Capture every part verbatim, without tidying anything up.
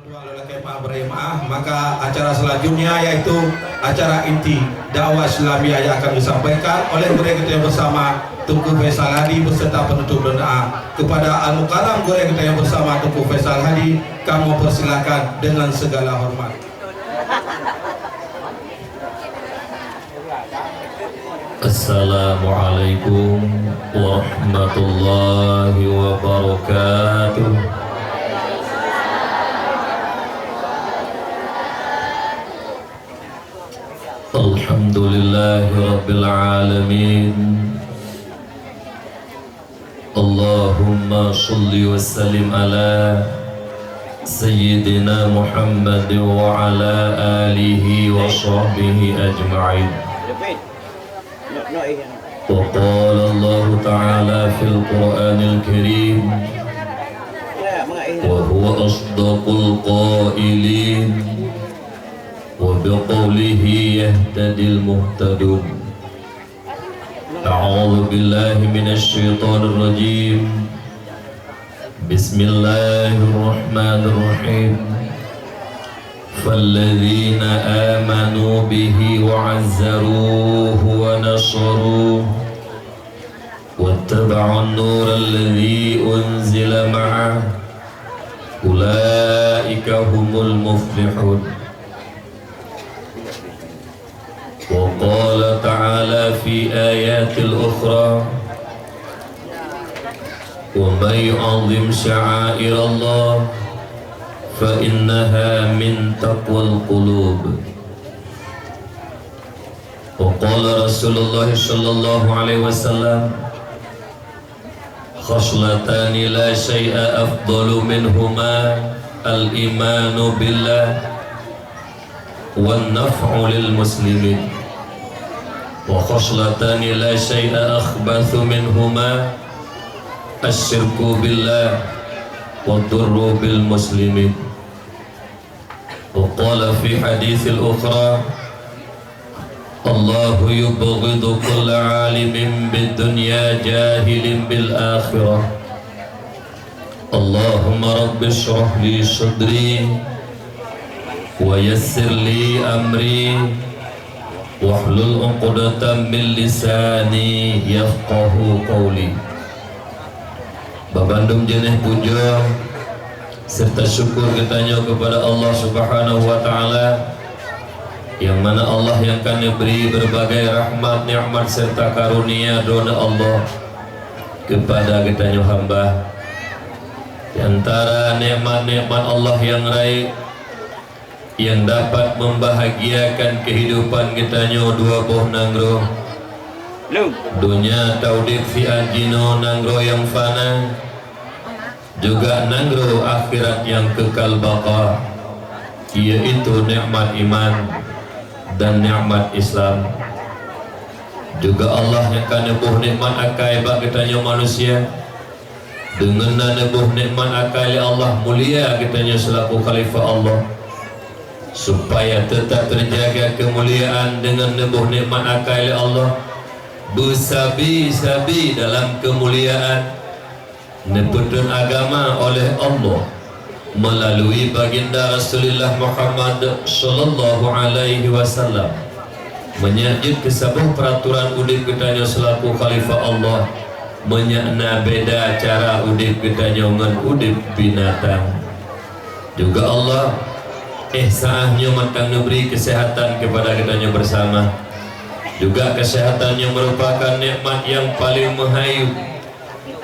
Lelaki maaf beri maaf, maka acara selanjutnya yaitu acara inti dakwah Islamiah yang akan disampaikan oleh gurèe kita yang bersama Teungku Faisal Hadi beserta penutup doa. Kepada Al-Mukarram gurèe kita yang bersama Teungku Faisal Hadi, kami persilakan dengan segala hormat. Assalamualaikum warahmatullahi wabarakatuh. Alhamdulillahi rabbil alamin. Allahumma shalli wa sallim ala Sayyidina Muhammad wa ala alihi wa sahbihi ajma'in. Wa qala Allahu ta'ala fil Qur'anil Karim, wa huwa asdaqul qailin, wa biqaulihi yahtadil muhtadun. A'udzu billahi minasy syaithanir rajim. Bismillahirrahmanirrahim. Falladzina amanu bihi wa 'azzaruhu wa nasaruhu wattaba'un nural ladzi unzila ma'ah ulaika humul muflihun. Wa qala ta'ala fi ayatil ukhra, wa man yu'azzim sya'airallah fa innaha min taqwal qulub. Wa qala Rasulullah sallallahu alaihi wasallam, khaslatani la syai'a afdalu minhuma al-imanu billah wan naf'u lil muslimin. Wa khaslatani la syai'a akhbathu minhuma asyirku billah wad durru bil muslimin. Wa qala fi haditsil ukhra, Allahu yubghidu kulla alimin bid dunya jahilin bil akhirah. Allahumma rabbi shrah li sadri wa yassir li amri wahlul uqdatam min lisani yafqahu qawli. Babandum jeuneh puja serta syukur geutanyoe keupada Allah Subhanahu wa Ta'ala, nyang mana Allah nyang ka neubri beureubagai rahmat, nikmat serta karunia droeneuh Allah keupada geutanyoe hamba. Di antara nikmat-nikmat Allah nyang rayeuk, nyang dapat membahagiakan kehidupan geutanyoe dua boh nanggroe. Lom. Donya taudeb siat jinoe nanggroe nyang fana, juga nanggroe akhirat nyang kekal baqa, yaitu nikmat iman dan nikmat Islam. Juga Allah nyang ka neuboh nikmat akai bak geutanyoe manusia. Deungon na neuboh nikmat akai lé Allah, mulia geutanyoe seulaku khalifah Allah. Supaya teutap teujaga keumuliaan deungon neuboh nikmat akai lé Allah, beusabe-sabe dalam keumuliaan, neupeutrön agama oleh Allah. Meulalui baginda Rasulullah Muhammad sallallahu alaihi wasallam. Meunyoe jeuet keu saboh peuraturan udeb geutanyoe seulaku khalifah Allah, meunyoe na beda cara udeb geutanyoe ngon udeb binatang. Juga Allah, eh, saah nyoe mantong neubri keuseuhatan keupada geutanyoe beusama. Juga keuseuhatan nyoe meurupakan nikmat nyang paleng meuhayu.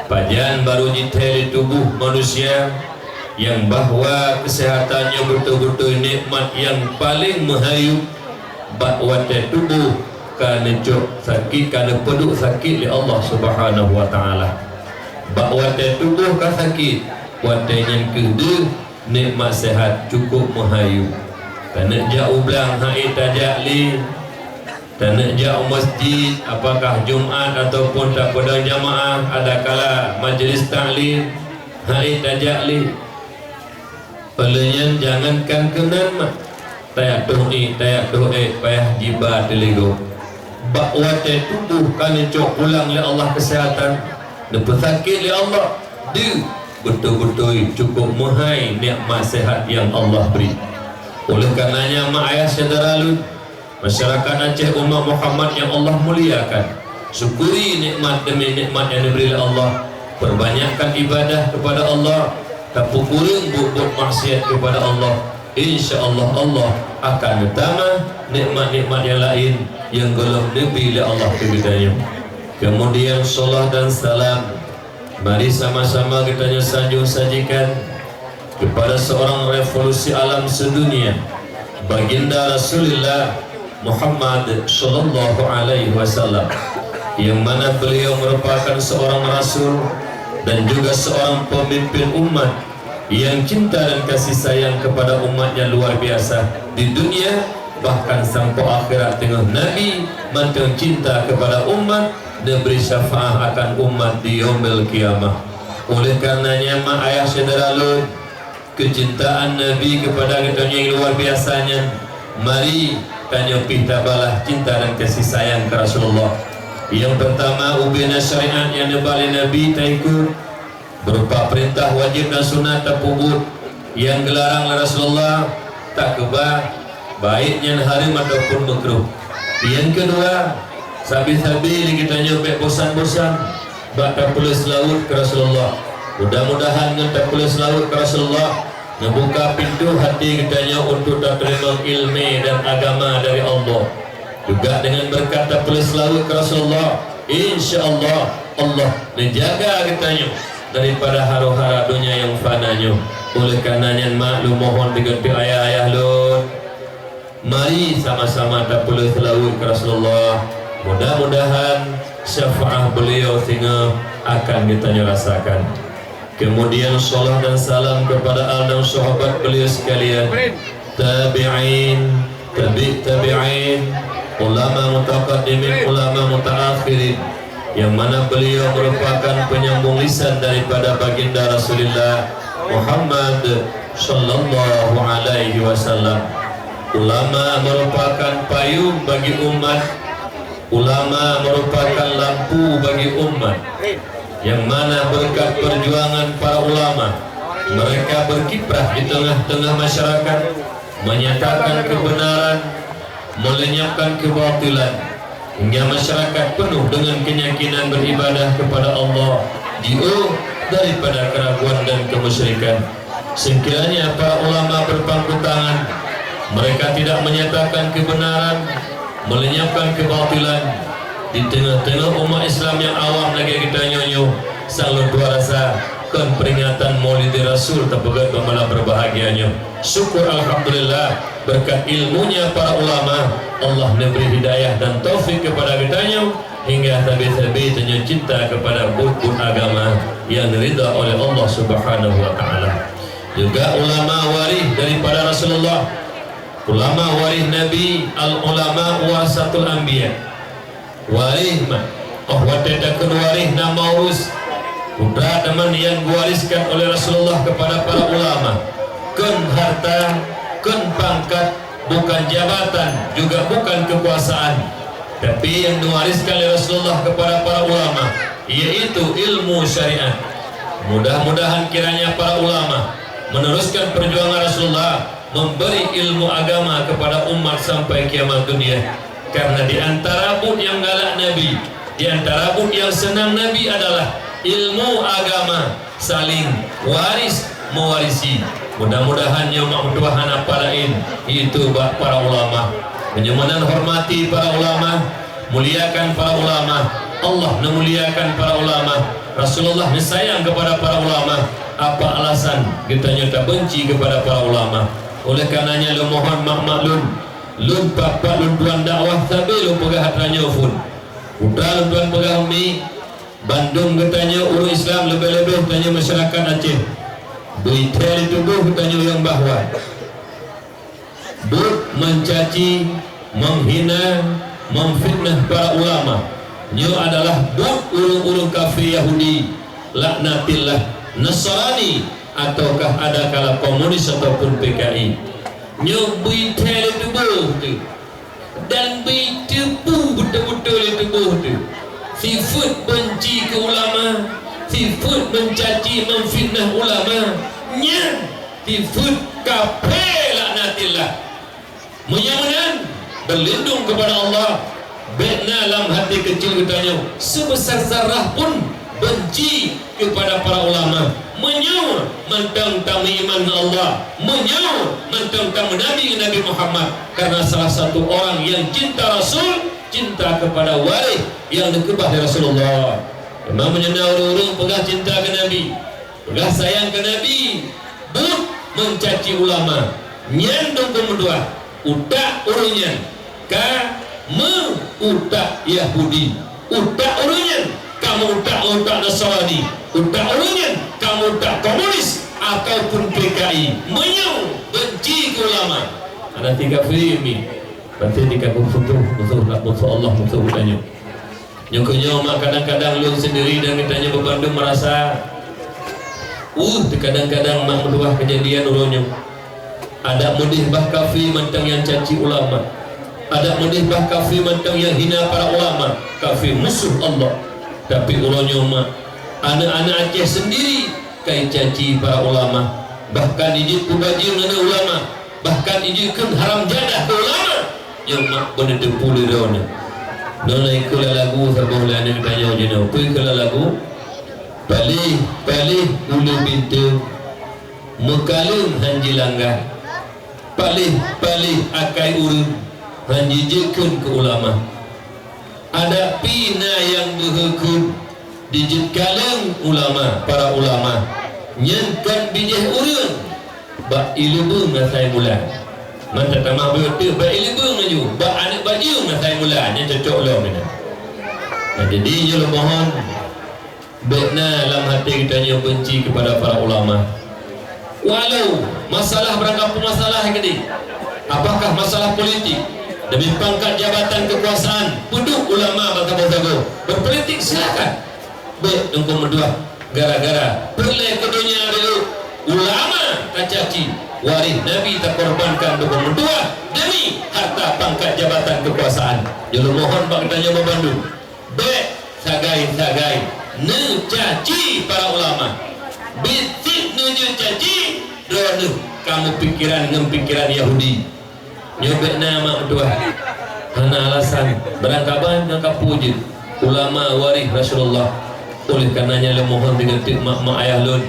Pajan barô jithèe lé tuboh manusia nyang bahwa keuseuhatan nyoe beutôi-beutôi nikmat nyang paleng meuhayu bak watèe tuboh ka neucok sakét, ka neupeuduek sakét lé Allah Subhanahu wa Ta'ala. Bak watèe tuboh ka sakét, watèe nyan kheueh deuh nikmat seuhat cukôp meuhayu. Taneuk jak u blang han ék tajak lé, taneuk jak u masjid, apakah Jumat ataupun tapeudong jamaah, adakala majlis taklim, han ék tajak lé. Óh lheueh nyan jangankan keunan mah, tajak toh ék, tajak toh ék payah jiba teuligong. Bak watèe tuboh ka neucok pulang lé Allah keuseuhatan, neupeusakét lé Allah, deuh beutôi-beutôi cukup meuhai nikmat sehat nyang Allah bri. Oleh karenanya, mak ayah syedara lôn, masyarakat Aceh umat Muhammad nyang Allah muliakan, syukuri nikmat demi nikmat nyang dibri lé Allah, perbanyakkan ibadah kepada Allah, tapeukureueng buet-buet maksiat kepada Allah, insya Allah, Allah akan neutamah nikmat-nikmat nyang laén nyang gohlom neubri lé Allah keu geutanyoe. Kemudian, salawat dan salam mari sama-sama geutanyoe sanjung sajikan kepada seorang revolusi alam sedunia, Baginda Rasulullah Muhammad sallallahu alaihi wasallam, yang mana beliau merupakan seorang rasul dan juga seorang pemimpin umat yang cinta dan kasih sayang kepada umatnya luar biasa di dunia, bahkan sampoe akhirat teungoh Nabi mantong cinta kepada umat, neubri syafaat akan umat di Yaumil Qiyamah. Oleh karenanya, mak ayah syedara lôn, keucintaan Nabi kepada geutanyoe nyang luar biasa nyan, mari tanyoe pih tabalah cinta dan kasih sayang keu Rasulullah. Nyang peurtama, ubena syariat nyang neuba lé Nabi taikot, berupa peurintah wajéb dan sunat tapeubuet, nyang geularang lé Rasulullah takeubah, baik nyan hareuem ataupun meukruh. Nyang keudua, sabe-sabe lé geutanyoe bék bosan-bosan bak tapeuleueh seulaweuet keu Rasulullah. Mudah-mudahan ngon tapeuleueh seulaweuet keu Rasulullah neubuka pintoe hati geutanyoe untuk tateurimong ileumé dan agama dari Allah. Juga deungon beureukat tapeuleueh seulaweuet keu Rasulullah, insya Allah, Allah neujaga geutanyoe daripada haro-hara donya nyang fana nyoe. Oleh karenanya, mak lôn mohon teugeuteu ayah-ayah lôn, mari sama-sama tapeuleueh seulaweuet keu Rasulullah. Mudah-mudahan syafaat beliau singoh akan geutanyoe rasakan. Kemudian, salawat dan salam kepada al dan sahabat beliau sekalian, tabi'in, tabi' tabi'in, ulama mutaqaddimin, ulama mutaakhirin, yang mana beliau merupakan penyambung lisan daripada Baginda Rasulullah Muhammad sallallahu alaihi wasallam. Ulama merupakan payung bagi umat, ulama merupakan lampu bagi umat, yang mana berkat perjuangan para ulama, mereka berkiprah di tengah-tengah masyarakat, menyatakan kebenaran, melenyapkan kebatilan, hingga masyarakat penuh dengan keyakinan beribadah kepada Allah, jiôh daripada keraguan dan kemusyrikan. Sekiranya para ulama berpangku tangan, mereka tidak menyatakan kebenaran, melenyapkan kebatilan di tengah-tengah umat Islam yang awam lagée geutanyoe nyoe, sang lôn tuan rasa kon peringatan Maulid Rasul tapeugét bak malam berbahagia nyoe. Syukur alhamdulillah, berkat ilmunya para ulama, Allah neubri hidayah dan taufik kepada geutanyoe, hingga sabe-sabe tanyoe cinta kepada buet-buet agama yang ridha oleh Allah Subhanahu wa Ta'ala. Juga ulama waris daripada Rasulullah. Ulama waris Nabi, al ulama warasatul anbiya. Waris mak, oh watée takheun waris na maurus, putra teman yang diwariskan oleh Rasulullah kepada para ulama. Kon harta, kon pangkat, bukan jabatan, juga bukan kekuasaan. Tapi yang diwariskan oleh Rasulullah kepada para ulama, yaitu ilmu syariat. Mudah-mudahan kiranya para ulama meneruskan perjuangan Rasulullah, memberi ilmu agama kepada umat sampai kiamat dunia. Karena di antara buet yang galak Nabi, di antara buet yang senang Nabi adalah ilmu agama, saling waris mewarisi. Mudah-mudahan nyoe mak meutuah hana apa laén, yaitu bak para ulama. Meunyoe meunan hormati para ulama, muliakan para ulama. Allah neumuliakan para ulama. Rasulullah neusayang kepada para ulama. Apa alasan geutanyoe tabenci kepada para ulama? Oleh karenanya lôn mohon mak-mak lôn, lôn pat-pat lôn tuan dakwah sabe lôn peugah atra nyoe phon. Putra lôn tuan peugah umi, bandum geutanyoe ureuëng Islam leubeh-leubeh tanyoe masyarakat Aceh. Beuitée lé tuboh geutanyoe nyang bahwa buet mencaci, menghina, memfitnah para ulama, nyoe adalah buet ureuëng-ureuëng kafé Yahudi, laknatillah, Nasrani, ataukah ada kala komunis ataupun P K I. Nyoe beuitée lé tuboh teuh, dan beuteupeue beutôi-beutôi lé tuboh teuh sifeuet benci keu ulama, Tifeuet meucaci, meufitnah ulama, nyan tifeuet kafé laknatillah. Meunyoe meunan, beulindong keupada Allah, bék na lam até keucil geutanyoe, seubesar zarah pun beunci keupada para ulama. Meunyoe mantong tameuiman ngon Allah, meunyoe mantong tameunabi ngon Nabi Muhammad, karena salah satu orang yang cinta Rasul, cinta keupada waréh nyang neukeubah lé Rasulullah. Teuma meunyoe na ureuëng-ureuëng peugah cinta keu Nabi, peugah sayang keu Nabi, buet meucaci ulama, nyan dong peumeutuah. Utak ureuëng nyan ka meu-utak Yahudi. Utak ureuëng nyan ka meu-utak, utak Nasrani. Utak ureuëng nyan ka meu-utak komunis ataupun P K I. Meunyoe beunci keu ulama, hana tinggai fri mi. Berarti di kampung Futuh, musuh nak musuh Allah, musuh geutanyoe. Nyoe keuh nyoe mak, kadang-kadang lôn sendiri dan geutanyoe beubandum merasa, uh, kadang-kadang mak meutuah kejadian uroe nyoe. Adak meudeh bah kafé mantong nyang caci ulama. Adak meudeh bah kafé mantong nyang hina para ulama. Kafé musuh Allah. Tapi uroe nyoe mak, aneuk-aneuk Aceh sendiri ka icaci para ulama. Bahkan ijeuet peubajeueng aneuk ulama. Bahkan ijeuet kheun haram jadah keu ulama, nyoe mak beuneuteupeu lé droeneuh. Nyoe na ikeu lam lagu saboh lé aneuk tanyoe jinoe. Peue ikeu lam lagu? Paléh-paléh uleue binteue, meukaleueng han jilangga. Paléh-paléh akai ureuëng, han jijeuet kheun keu ulama. Adak pih na nyang beuhe kheun, dijeuet kaleueng ulama, para ulama. Nyan kon bijéh ureuëng, bak ié leubeueng asai mula. Mantong tamah beuteuk bak ié leubeueng laju, bak aneuk bajeueng asai mula, nyan cocok lom nyan. Nah, jadi nyoe lôn mohon, bék na lam até geutanyoe beunci keupada para ulama. Walau masalah barangkapeue masalah keudeh, apakah masalah politik, demi pangkat jabatan kekuasaan, peuduek ulama bak saboh-saboh, berpolitik silakan. Bék teungku meutuah gara-gara peureulée keu donya dulu, ulama tacaci, waréh Nabi takorbankan teungku meutuah demi harta pangkat jabatan kekuasaan. Nyoe lôn mohon bak geutanyoe bandum. Bék sagai-sagai neucaci para ulama. Biet cit neujeuet caci, droeneuh ka meupikiran ngon pikiran Yahudi. Nyoe bék na mak meutuah. Hana alasan, barangkaban nyang ka peue jeuet ulama waréh Rasulullah. Oleh karenanya lôn mohon diganti mak-mak ayah lôn,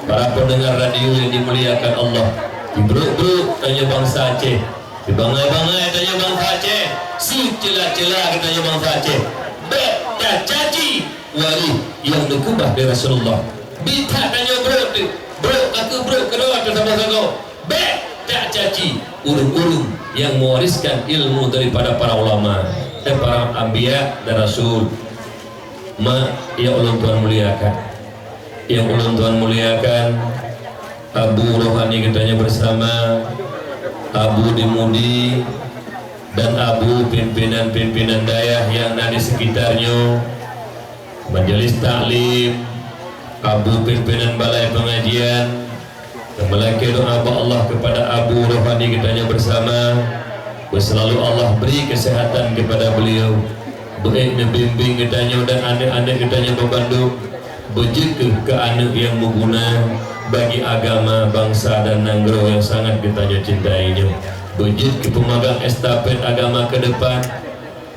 para pendengar radio yang dimuliakan Allah, dibrok-brok tanyoe bansa Aceh. Sibangai-bangai tanyoe bansa Aceh, sicela-cela geutanyoe bansa Aceh. Bék tacaci waréh nyang neukeubah lé Rasulullah. Biet that tanyoe brok teuk, brok ka keuh brok keudroe teuh sagoe-sagoe. Bék tacaci ureuëng-ureuëng nyang mewariskan ilmu daripada para ulama, eh, para anbiya dan rasul. Mak, nyang ulôn tuan muliakan. Nyang ulôn tuan muliakan, Abu Rohani geutanyoe bersama, Abu di Mudi, dan Abu pimpinan-pimpinan dayah nyang na di sekitar nyoe, majelis taklim, Abu pimpinan balai pengajian, dan meulakée doa bak Allah kepada Abu Rohani geutanyoe bersama, beuselalu Allah beri kesehatan kepada beliau, beuék neubimbing geutanyoe dan aneuk-aneuk geutanyoe bandum, beujeuet keu aneuk nyang meuguna bagi agama, bansa dan nanggroe nyang sangat geutanyoe cintai nyoe. Beujeuet keu peumagang estafet agama ke depan.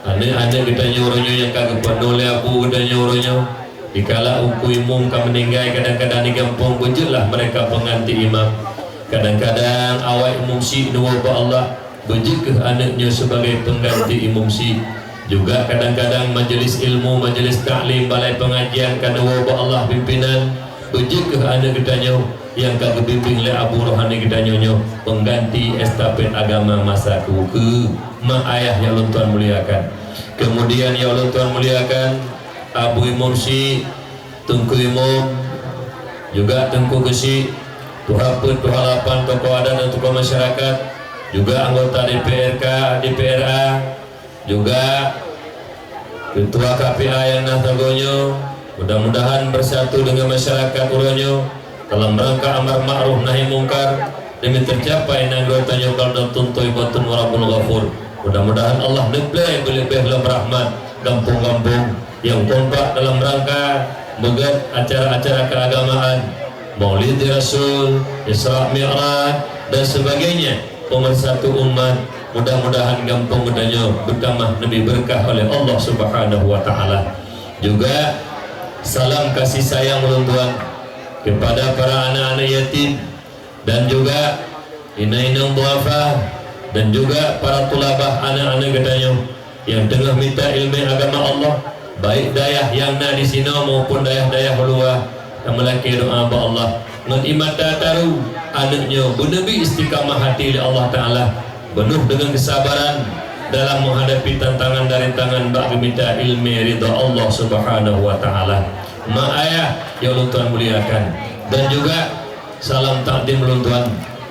Aneuk-aneuk geutanyoe uroe nyoe nyang ka geupeunoh lé abu geutanyoe uroe nyoe, dikala ungku imum ka meuninggai, kadang-kadang di gampông beujeuetlah mereka pengganti imam. Kadang-kadang awai imum syiek neuwoe bak Allah, beujeuet keu aneuk nyoe sebagai pengganti imum syiek. Juga kadang-kadang majelis ilmu, majelis taklim, balai pengajian ka neuwoe bak Allah pimpinan, beujeuet keu aneuk geutanyoe nyang ka geubimbing lé abu rohani geutanyoe nyoe pengganti estafet agama masa keu-keu. Mak ayah nyang lôn tuan muliakan. Kemudian nyang lôn tuan muliakan, Abu Imum Syiek, Teungku Imum, juga Teungku Geuchik, Tuha Peuet, Tuha Lapan, tokoh adat dan tokoh masyarakat, juga anggota D P R K, D P R A, juga Ketua K P A nyang na sagoe nyoe, mudah-mudahan bersatu dengan masyarakat uroe nyoe dalam rangka amar ma'ruf nahi mungkar demi tercapai nanggroe tanyoe baldatun thayyibatun wa rabbun ghafur. Mudah-mudahan Allah neuplé beuleubeh lom rahmat gampông-gampông, nyang kompak dalam rangka meugét acara-acara keagamaan, Maulid Rasul, Isra Mi'raj, dan sebagainya, pemersatu umat. Mudah-mudahan gampông geutanyoe beutamah neubi beureukat oleh Allah Subhanahu wa Ta'ala. Juga salam kasih sayang ulôn tuan kepada para anak-anak yatim, dan juga inong-inong duafa, dan juga para tulabah anak-anak geutanyoe nyang teungoh mita ileumèe agama Allah, baik dayah nyang na disinoe maupun dayah-dayah luwa. Tameulakèe doa bak Allah ngon ie mata taru, aneuk nyoe beuneubi istiqamah hati lé Allah Ta'ala, peunoh deungon keusabaran dalam meuhadapi tantangan dan rintangan bak geumita ileumèe ridha Allah Subhanahu wa Ta'ala. Mak ayah nyang ulôn tuan muliakan, dan juga salam takdim ulôn tuan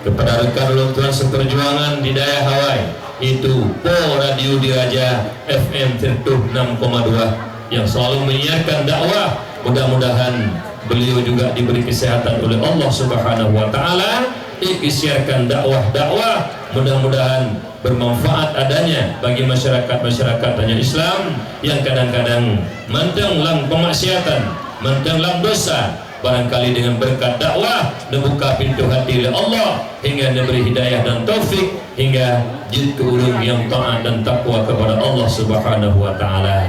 kepada rekan ulôn tuan seperjuangan di dayah Hawaii, yaitu Po Radio Diraja F M seratus enam koma dua, yang selalu menyiarkan dakwah. Mudah-mudahan beliau juga diberi kesehatan oleh Allah Subhanahu wa Ta'ala, eh, disiarkan dakwah-dakwah. Mudah-mudahan bermanfaat adanya bagi masyarakat-masyarakat tanyoe Islam yang kadang-kadang mantong lam pemaksiatan, mantong lam dosa. Barangkali dengan berkat dakwah, neubuka pintoe hati lé Allah hingga neubri hidayah dan taufik hingga jeuet keu ureuëng nyang taat dan takwa kepada Allah Subhanahu wa Ta'ala.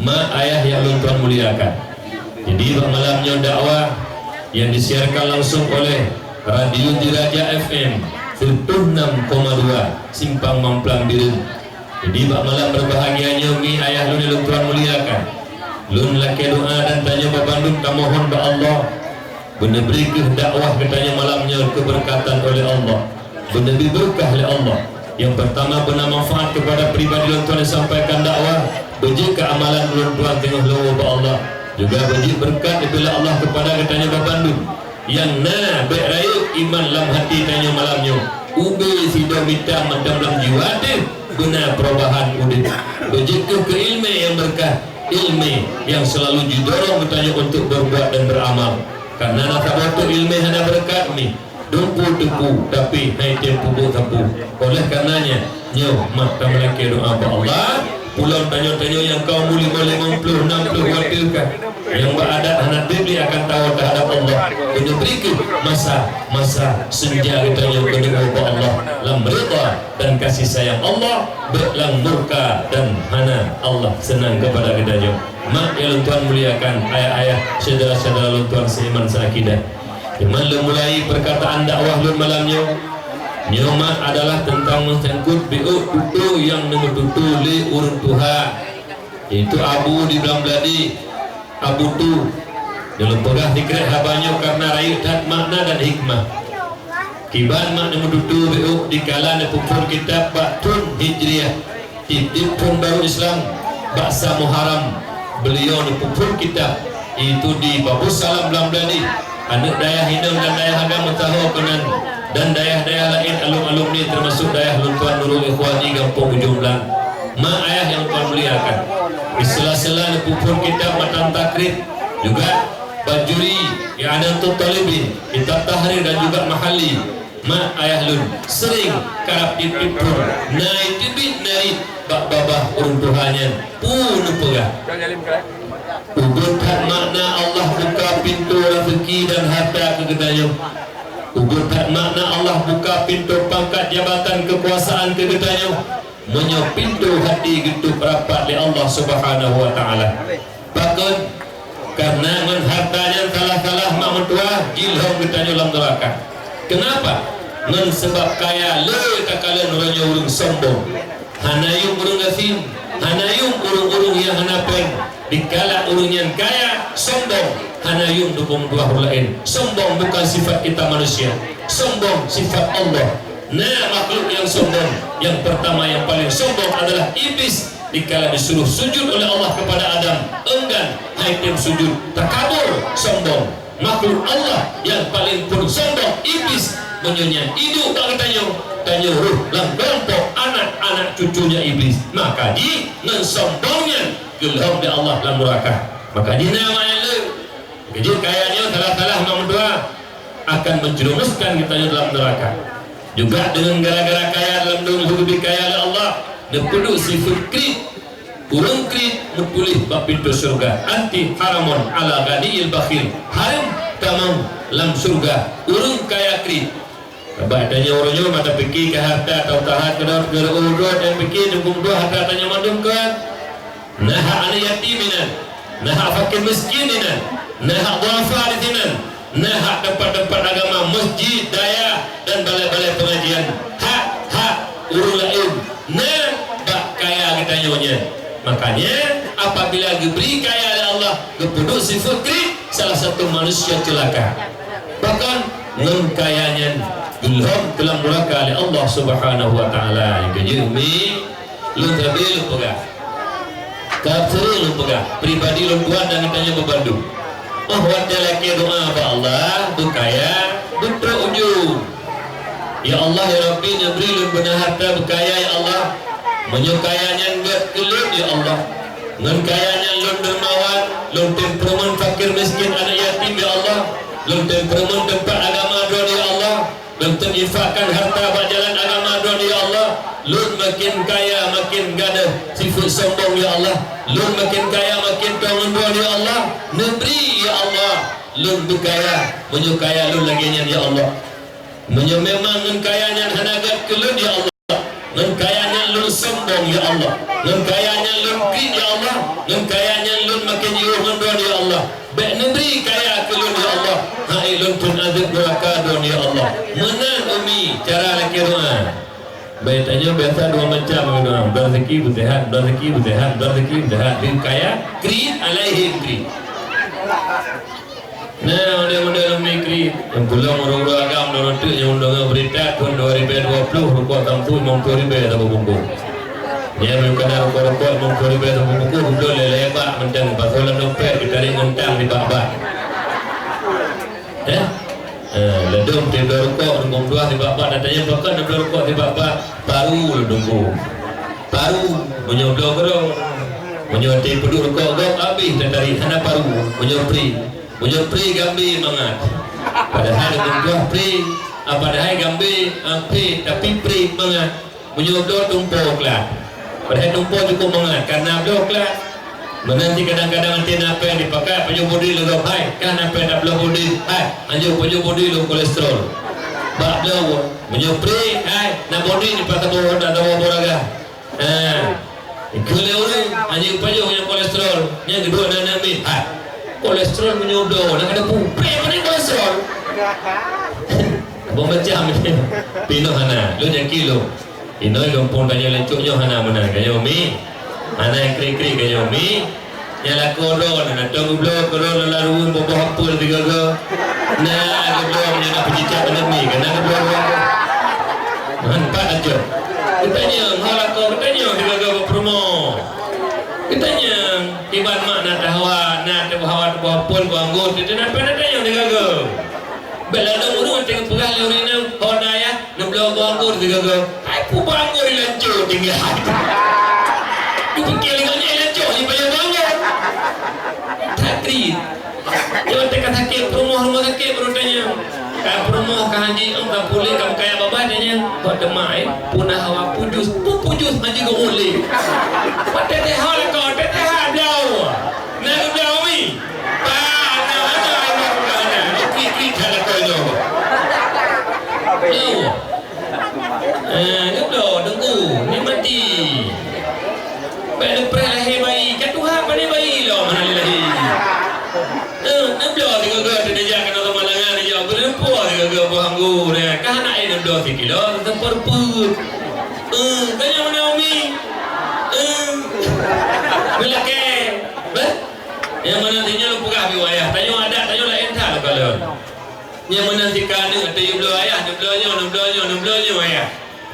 Mak ayah nyang ulôn tuan muliakan, jadi bak malam nyoe dakwah nyang disiarkan langsung oleh Radio Diraja F M seratus enam koma dua Simpang Mamplam Bireuen. Jadi bak malam berbahagia nyoe, mi ayah lôn nyang lôn tuan muliakan, lôn lakèe doa dan tanyoe bak bandum tamohon bak Allah, beuneubri keuh dakwah geutanyoe malam nyoe keubeureukat oleh Allah, beuneubri beureukat lé Allah. Nyang peurtama beuna manfaat keupada pribadi lôn tuan nyang sampaikan dakwah, beujeuet keu amalan lôn tuan teungoh lôn woe bak Allah, juga beujeuet beureukat neubri lé Allah keupada geutanyoe bak bandum. Nyang na, bèk rayeuk iman lam hati tanyoe malam nyoe. Ubé sidroe mita mantong lam jiwa teuh beuna perubahan udép. Beujeuet keuh keu ileumèe nyang beureukat, ileumèe nyang seulalu jidorong geutanyoe untuk berbuat dan beramal. Karena na saboh teuk ileumèe hana beureukat mi, dumpeue teupeue, tapi hai tem peubuet sapeue. Oleh karenanya, nyoe mak tameulakèe doa bak Allah, pulang tanyoe-tanyoe nyang ka umu limong, limong ploh, nam ploh watèe ka. Nyang bak adat hana treb lé akan tawoe teuhadap Allah. Keuneuk bri keuh masa-masa seunja geutanyoe keuneuk woe bak Allah lam ridha dan kasih sayang Allah, bèk lam murka dan hana Allah seunang keupada geutanyoe. Mak nyang lôn tuan muliakan, ayah-ayah, syedara-syedara lôn tuan seiman seuakidah. Teuma lôn mulai peurkataan dakwah lôn malam nyoe. Nyoe mak adalah teuntang meusangkut biôk tutoe nyang neumeututoe lé ureuëng tuha, yaitu Abu di Blang Beuladi, Abu Tu. Nyang lôn peugah sikrek haba nyoe kareuna rayeuk that makna dan hikmah. Kiban mak neumeututoe biôk dikala neupeuphon kitab bak thon Hijriah. Tieb-tieb thon barô Islam, bak sa Muharram, beuliau neupeuphon kitab, yaitu di Babussalam Blang Beuladi. Aneuk dayah inong dan dayah agam meusaho keunan, dan dayah-dayah laén alumni-alumni, teumasuk dayah lôn tuan Nurul Ikhwani Gampông Ujong Blang. Mak ayah nyang tuan muliakan, di sela-sela neupeuphon kitab matan takrib, juga bak juri, i'dadut thalibin, kitab tahrir dan juga mahalli. Mak ayah lôn seuring karab tieb-tieb thon na teubiet narit bak babah ureuëng tuha nyan, peue neupeugah. Ubit that makna Allah buka pintoe raseuki dan hareuta keu geutanyoe. Ubit that makna Allah buka pintoe pangkat jabatan keukuasaan keu geutanyoe. Meunyoe pintoe hati geutôp rapat lé Allah Subhanahu wa Ta'ala. Pakon? Kareuna ngon hareuta nyan salah-salah mak meutuwah jilhom geutanyoe lam neuraka. Keunapa? Ngon sabab kaya le takalon uroe nyoe ureuëng sombong. Hana yuem ureuëng gasien, hana yuem ureuëng-ureuëng nyang hana péng. Dikala ureuëng nyan kaya, sombong, hana yuem dukong dua ureuëng laén. Sombong bukan sifat kita manusia. Sombong sifat Allah. Na makhluk nyang sombong. Nyang peurtama nyang paleng sombong adalah Iblis. Dikala disuruh sujud oleh Allah kepada Adam, enggan, hai tem sujud, takabur, sombong. Makhluk Allah nyang paleng pun sombong, Iblis. Meunyoe nyan iduek bak geutanyoe, tanyoe rhoh lam keulompok anak-anak cucunya Iblis. Maka jih ngon sombong nyan geulhom lé Allah lam neuraka. Maka jih na mak ayah lôn, keujeuet kaya nyoe salah-salah mak meutuwah akan menjerumuskan geutanyoe dalam neuraka. Juga deungon gara-gara kaya dalam dunia, leubeh kaya lé Allah, neupeuduek sifeuet kriet. Ureuëng kriet meutuléh bak pintoe syeuruga, "Anti haramun ala ghaniyil bakhil." Hareuem tamong lam syeuruga ureuëng kaya kriet. Bak tanyoe uroe nyoe mata pike keu harta atau tahat keudroe keudroe nyang pike dukung dua harta tanyoe mandum keu. Na hak aneuk yatim inan, na hak fakir miskin inan, na hak duafa di sinan, na hak tempat-tempat agama, masjid, dayah, dan balai-balai pengajian. Hak-hak ureuëng laén na bak kaya geutanyoe nyan. Makanya, apabila geubri kaya lé Allah, geupeuduek sifeuet kriet, salah satu manusia ceulaka. Bahkan ngon kaya nyan geulhom keu lam nuraka lé Allah Subhanahu wa Taala. Nyang keujeuet mi, lôn sabe lôn peugah. Ka sering lôn peugah, pribadi lôn tuan dan geutanyoe beubandum. Oh watée lakée doa bak Allah, beukaya, beutôk ujong. Ya Allah, ya Rabbi, neubri lôn beuna harta beukaya, ya Allah. Meunyoe kaya nyan gét keu lôn, ya Allah. Ngon kaya nyan lôn dermawan, lôn tem peureumeun fakir miskin aneuk yatim, ya Allah. Lôn tem peureumeun teumpat agama droe, ya Allah. Lôn tem infakkan harta bak jalan agama droe, ya Allah. Lôn makin kaya, makin gadôh sifeuet sombong, ya Allah. Lôn makin kaya, makin tong droe, ya Allah. Neubri, ya Allah, lôn beukaya, meunyoe kaya lôn lagée nyan, ya Allah. Meunyoe memang ngon kaya nyan hana gét keu lôn, ya Allah, ngon kaya nyan lôn sombong, ya Allah, ngon kaya nyan lôn kriet, ya Allah, ngon kaya nyan lôn makin jiôh ngon droe, ya Allah, bék neubri kaya keu lôn, ya Allah, hai lôn phon azeueb nuraka droe, ya Allah. Meunan umi cara lakée doa. Bék tanyoe biasa dua macam doa, beureuzeki beusehat, beureuzeki beusehat, beureuzeki beusehat. Di kaya kriet, alaihim kriet. Nah, ondeh-ondeh lom negeri, nyang pulang ureuëng-ureuëng agam dan untuk nyang undang berita tahun dua ribu dua puluh, rukok tampu lima puluh ribu saboh bungkôh. Nyang meukana rukok-rukok lima puluh ribu saboh bungkôh, belum leleh bak mentang pasal lam dompet, ditarik ngentang di bak-bak. Eh? Eh, ledom tiga rukok, rukok dua di bak-bak, datanya pakai enam belas rukok di bak-bak, paru ledom. Paru, meunyoe bloe keudroe. Meunyoe teupeuduk rukok gob, habéh tatarik, hana paru, meunyoe pri. Meunyoe pri gambé mangat. Padahai lam tuah pri, ah, padahai gambé, ah, pri, tapi pri mangat. Meunyoe bloe tumpo klat. Padahai tumpo cukup mangat, karena bloe klat. Meunan cit kadang-kadang até na péng dipakai, pajoh bodi lagak hai, kan na péng tabloe bodi, hai, anjur pajoh bodi lom kolesterol. Bak bloe, meunyoe pri, hai, na bodi dipakai boh, na boh boraga. Ha. Ikeu lé ureuëng, hana pajoh nyang kolesterol, nyang keudua na, na mit. Ha. Kolesterol meunyoe bloe, na keudepu. Pé, mana kolesterol? Boh macam ni. Pinoh hana, lôn yakin lôn. Inoe lôn pun tanyoe lancok nyoe hana meunan. Tanyoe mi. Hana krik-krik tanyoe mi. Nyang lakoe droe na, na tong geubloe keudroe lam ruweueng boh-boh apel sigoe-goe. Na geubloe meunyoe na peucicak aneuk mi, keunan geubloe dua. Meuhan pat aja. Geutanyong, ho lakoe geutanyong sigoe-goe bak peurumoh. Geutanyong, kiban mak na teuhawa, na teuhawa teuboh apel, boh anggô, teuh na pernah tanyong sigoe-goe. Bèk ladôm ureueng teungoh peugah lé ureueng inong, "Ho na yah, neubloe boh anggô sigoe-goe." Hai peue boh anggô di lancô tinggai. Geupike lé gobnyan lancô jipajoh boh anggô. That kriet. Nyoe teuka sakét peurumoh rumoh sakét baru tanyong. Ka peurumoh ka haji, em, ka puléh, ka meukaya babah tanyong. Kok teuma, eh, peue na hawa pujus, peue pujus haji geuh ulèe. Watèe teuhah lakoe, teuhah bloe. Na geubloe mi. Bah, na, na, na, na, na, klik, klik, that lakoe nyoe. Yo. Eh, geubloe, teungku, nikmati. Bèk neupreh lahé bayi, ka tuha pané bayi lom hana lé lahé. Eh, neubloe sigoe-goe, teuh neujak keunoe Samalanga, neujak beureumpuh sigoe-goe boh anggô, nyan. Ka hana, eh, neubloe sikilo, teupeureupeue. Eh, ka nyan meunan umi. Eh, meulakèe. Beh? Nyang meunan sinyoe lôn peugah bak ayah, tanyoe adat tanyoe laén that lôn kalon. Nyang meunan sika aneuk, teuh neubloe ayah, neubloe nyoe, neubloe nyoe, neubloe nyoe ayah.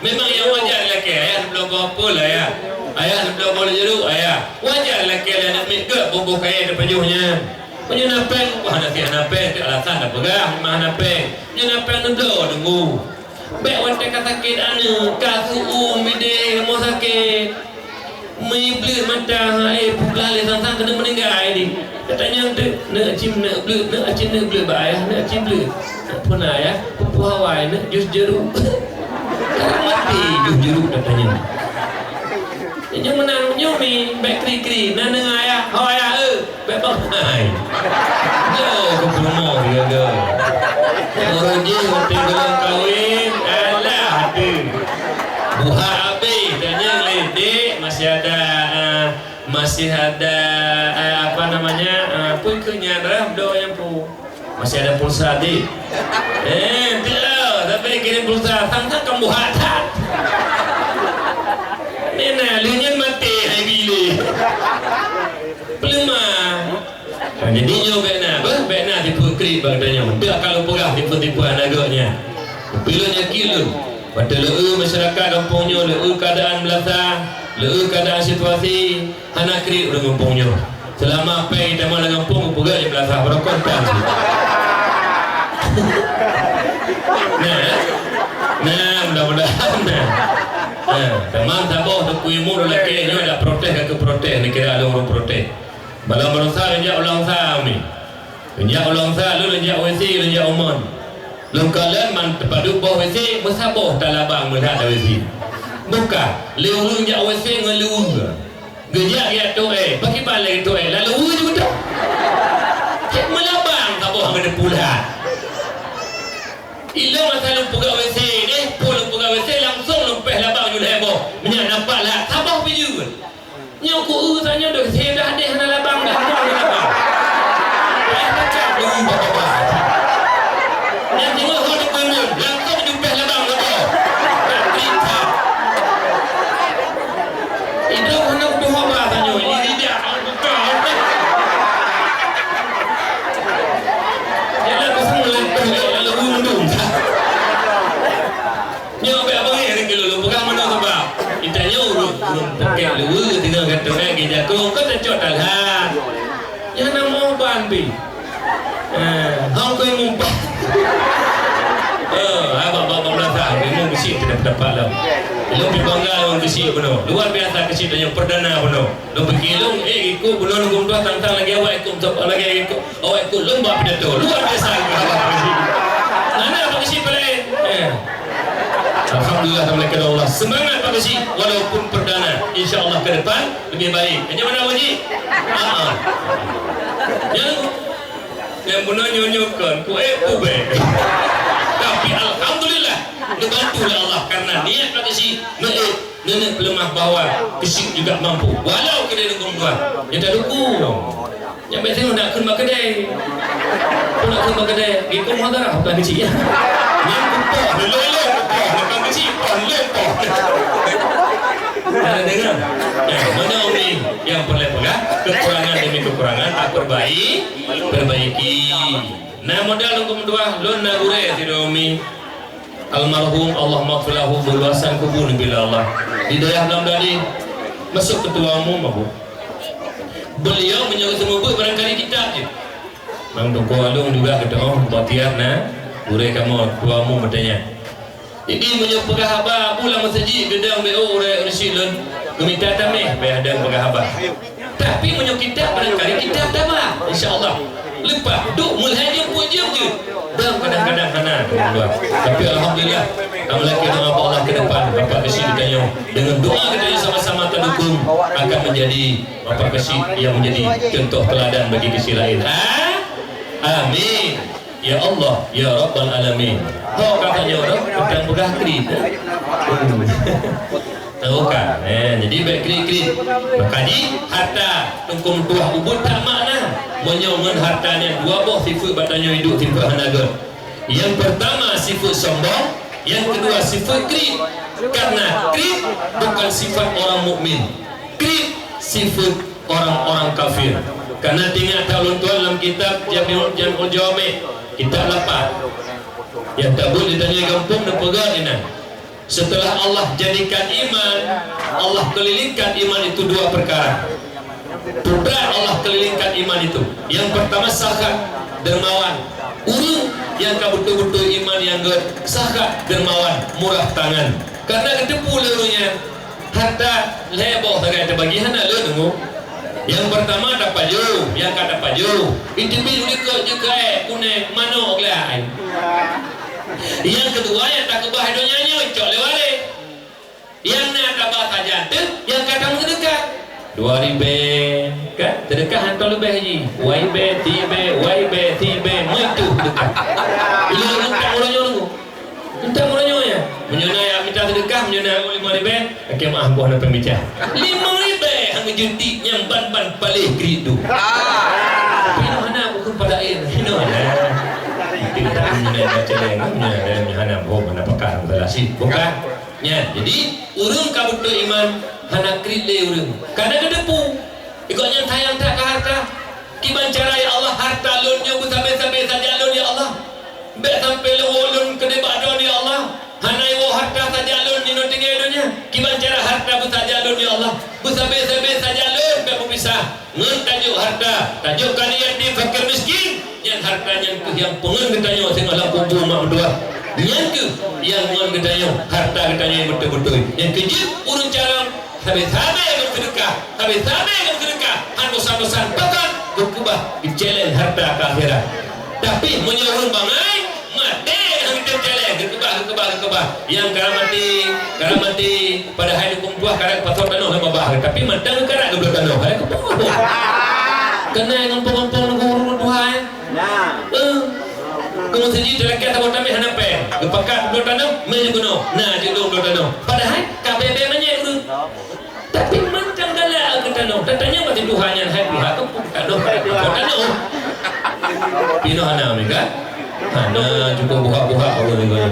Memang nyang wajar lakèe, ayah neubloe boh apel ayah. Ayah neubloe boh jeruk ayah. Wajar lakèe lé aneuk miet gèt boh-boh kayèe teupajoh nyan. Meunyoe na pèng, wah, na pih hana pèng, alasan tapeugah, memang hana pèng. Meunyoe na pèng neubloe teungku. Bèk watèe ka sakét aneuk, ka seu-uem bidéh rumoh sakét. Meubleuet mata, hai, peugah lé sang-sang keuneuk meuninggai di. Geutanyong teuk, neuk cit neuk bleuet, neuk cit neuk bleuet bak ayah, neuk cit bleuet. Peue na ayah, peue-peue hawa neuk jus jeruk. Ka maté jus jeruk geutanyong. Nyoe meunan, nyoe Mi, bèk kri-kri, na deungö ayah, ho ayah, eu, bèk bangai. Yo, keu peurumoh, yo, yo. Ureueng jih, watèe gohlom kawin, alah, aduh. Buhak abéh, tanyong lé dek, masih ada, eh, masih ada, eh, apa namanya, eh, apa keu nyan, rah, do nyang pu. Masih ada pulsa, Dik? Eh, tidak. Tapi kirim pulsa, sang-sang kamu buhak that. Ni nah, lheuh nyan maté hai bilé. Peuleumah. Nah, jadi nyoe bèk na, beuh, bèk na tipu krik bak geutanyoe. Dak ka lôn peugah tipu-tipu aneuk geuh nyan. Tapi lôn yakin lôn, watèe lôn eu masyarakat gampông nyoe, lôn eu keuadaan meulasa, lôn eu keuadaan situasi, hana kriet ureueng gampông nyoe. Seulama pèng jitamong lam gampông, geupeugah di Plasah, barokon tan cit. Nah, eh? Nah, mudah-mudahan, nah. Nah, teuma saboh Teungku Imum lôn lakèe nyoe ada protes, ka keu protes, neukira lôn ureueng protes. Bala baroesa lôn jak u Langsa, mi. Lôn jak u Langsa, lôn, lôn jak WC, lôn jak umon. Lôn kalon man teupadub boh WC, meusaboh talabang meuhat lam WC. Buka, lé ureueng jak WC ngon leuweue. Geujak geujak toh èh, pakriban lagèe toh èh, lalu ureueng ju beutôi. Cit meulabang saboh ngon deupeu lhat. Ilôn masa lôn peugah WC deh, peue lôn peugah WC, langsung lôn pèh labang ju lhèe boh. Meunyo nampak lhat, saboh pih jeuet. Nyoe ku eu tanyoe deuh, seudah deh hana labang, dah hana labang. Payah tacak dulu bak-bak. Nyan teungoh hot deuh peuleueh, langsung jupèh labang saboh. Klik that. Idong hana kutuho ba tanyoe, ini dia. Jalan kosong lempeh lé lalu undung. Nyoe bèk abang eh, rengke lôn peugah meunoe sabab geutanyoe ureueng, ureueng pakèk leuweue teungoh geutanyoe geujakong, kon tacok talhan. Nyan na moh ban pih. Eh, hong keu mumpat. Eh, abang, abang, abang Belasa, memang keuchik tidak dapat lah. Lôn pih bangga ngon keuchik bunoe. Luar biasa keuchik tanyoe perdana bunoe. Lôn pikir lôn, eh, ikut bunoe lôn dua tang-tang lagèe awak ikut, lagèe ikut. Awak ikut lomba pidato luar biasa. Mana Pak Keuchik peureulèe? Eh. Alhamdulillah, tamuliakan Allah. Semangat Pak Keuchik, walaupun perdana. Insya Allah ke depan lebih baik. Hanya mana Pak Keuchik? Ah. Yang yang benar nyonyo kan, ku eh, ku be. Tapi alhamdulillah, dibantu oleh Allah karena niat Pak Keuchik, meu'ék. Nenek peuleumah bahwa keuchik juga mampu, walau keudéh leumbông dua. Nyang tadukung. Nyang biasa nak kheun bak keudéh. Kau nak kheun bak keudéh, gikong muhadharah bukan keuchik. Nyang kupoh, lé-lé kupoh, bukan keuchik, poh, lé poh. Ada dengar? Ya, mana Umi yang pernah peugah? Kekurangan demi kekurangan, tak perbaik, perbaiki. Nah, modal untuk dua, lôn na gurèe sidroe Umi. Almarhum, Allahummaghfir lahu, beuluasan kubu Nabi Allah. Di daerah Lam Dadi, masuk ketua umum aku. Beliau menyuruh semua barangkali kitab je. Mang Teungku Along juga kata, "Oh, Batiar na, gurèe kamoe ketua umum," katanya. Jadi, meunyoe peugah haba, Abu lam masjid, geudong B O ureueng ureueng lôn, geumita tameh, payah dong peugah haba. Tapi meunyoe kitab, barangkali kitab taba, insya Allah. Leupah, duek meulhèe jeuem peuet jeuem jeuet. Dan kadang-kadang hana, teman-teman. Tapi alhamdulillah, kamoe lakèe doa bak Allah ke depan, Bapak Keuchik geutanyoe. Dengan doa geutanyoe sama-sama tadukung akan menjadi Bapak Keuchik yang menjadi contoh teladan bagi keuchik lain. Ha? Amin. Ya Allah, ya Rabbal Alamin. Ho ka tanyoe dah, teuntang peugah kri. Tahu kan? Eh, jadi bèk kri-kri. Maka di harta Teungku meutuah ubit that makna. Meunyoe ngon harta nyan dua boh sifeuet bak tanyoe hidup, sifeuet hana gèt. Yang pertama sifeuet sombong, yang kedua sifeuet kri. Karena kri bukan sifat orang mukmin. Kri sifeuet orang-orang kafir. Karena teuingat that ulôn tuan lam kitab Jami'ul, Jami'ul Jawami, kitab lapan. Nyang tabeuet di tanyoe gampông neupeugah inan. Setelah Allah jadikan iman, Allah kelilingkan iman itu dua perkara. Putra Allah kelilingkan iman itu. Yang pertama sakhat, dermawan. Ureueng nyang ka beutôi-beutôi iman nyang gèt, sakhat, dermawan, murah tangan. Karena geuteupeue lé ureueng nyan, harta lhèe boh sagai teubagi hana lé deungoe. Nyang pertama tapajoh, nyang ka tapajoh, iteubiet u likot jeuet keu èk, kunèng, manok, glai. Nyang keudua, nyang takeubah donya nyoe cok lé waréh. Nyang na taba sajan teuh, nyang ka tameuseudeukah. Dua ribèe, kan? Seudeukah hantom leubeh jih. Dua ribèe, tiga ribèe, dua ribèe, tiga ribèe, meutuh seudeukah. Ilôn hantom uroe nyoe. Hantom uroe nyoe ya. Meunyoe na nyang mita seudeukah, meunyoe na lima ribèe, oke, maaf, boh na pembicara. Lima ribèe han geujeuet tiep nyang ban-ban paléh kriet tu. Tapi nyoe hana bukon pada air. Nyoe hana. Tapi tak meunyoe na caleng, meunyoe na hana boh, hana pakai, hana salah sih. Bukan? Nyan, jadi, ureueng ka beutôi iman hana kriet lé ureueng. Kana geuteupeue, gobnyan sayang that keu harta. Kiban cara, "Ya Allah, harta lôn nyoe beusabe-sabe saja lôn, ya Allah. Bèk sampai lôn woe lôn keudéh bak droe, ya Allah. Hana iwoe harta saja lôn inoe tinggai donya. Kiban cara harta beusaja lôn, ya Allah. Beusabe-sabe saja lôn, bèk beupisah." Ngon tajok harta, tajok keu yatim, fakir, miskin, nyan harta nyan keuh nyang peungon geutanyoe singoh lam kubu mak meutuah. Nyan keuh nyang ngon geutanyoe harta geutanyoe nyang beutôi-beutôi. Nyang keujeuet ureueng carông, sabe-sabe ngon seudeukah, sabe-sabe ngon seudeukah, han bosan-bosan pakat geukeubah geucaleng harta keu akhirat. Tapi meunyoe ureueng bangai, maté hana geutém céléng, geukeubah, geukeubah, geukeubah. Nyang karab maté, karab maté, padahai dukung tuha karab pasoe tanoh lam babah, tapi mantong karab geubloe tanoh, hai keubloe. Keunai gampông-gampông nunggu ureueng tuha, eh? Nah. Eh. Keu meuseujid teulakèe saboh tamèh hana pèng, geupakat geubloe tanoh, mé jeuet keunoe, na jeuet lôn bloe tanoh. Padahai ka bèe-bèe manyét ureueng. Tapi mantong galak keu tanoh. Tatanyong bak si tuha nyan, "Hai tuha, keupeue tanoh, keupeue tanoh?" Pinoh hana, meunan kan? Hana, cukup buhak-buhak ureueng nyoe.